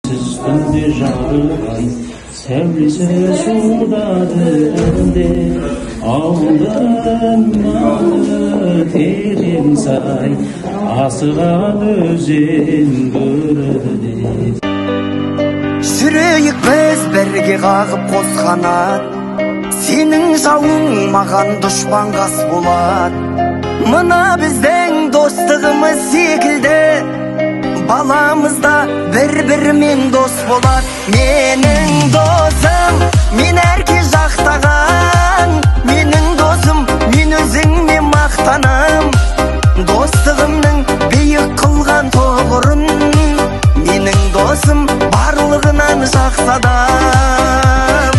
Түнде жарық ай, сәулесі суда түнде, ауылдың маңы терең сай, асыған өзен көрді. Жүрейік біз бірге қағып қос қанат, сенің жауың маған дұшпан қас болады. Мына біздің достығымыз секілді, баламыз да бір-бірімен дос болады. Менің досым, мен әрке жақтаған, менің досым, мен өзіңмен мақтанам. Достығымның биік қылған тұғырын, менің досым барлығынан жақсы адам.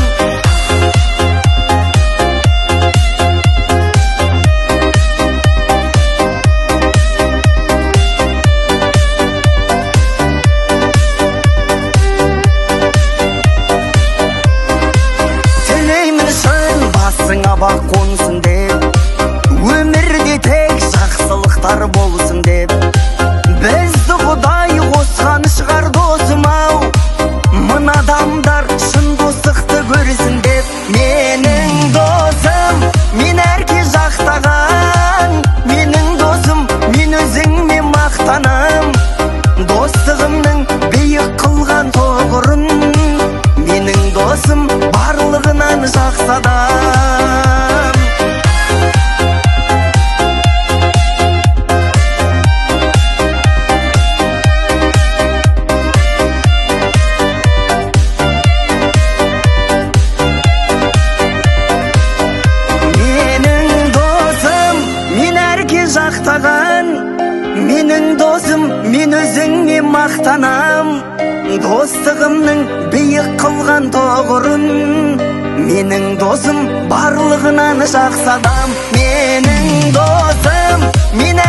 Тілеймін шын басыңа бақ қонсын деп, өмірде тек жақсылықтар болсын деп. Бізді Құдай қосқан шығар досым ау, мына адамдар шын достықты көрсін деп. Менің досым, мен әрке жақтаған, менің досым, мен өзіңмен мақтанам. Достығымның биік қылған тұғырын, менің досым барлығынан жақсы адам. Менің досым, мен әрке жақтаған, менің досым, мен өзіңмен мақтанам. Достығымның биік қылған тұғырын, менің досым барлығынан жақсы адам. Менің досым, мен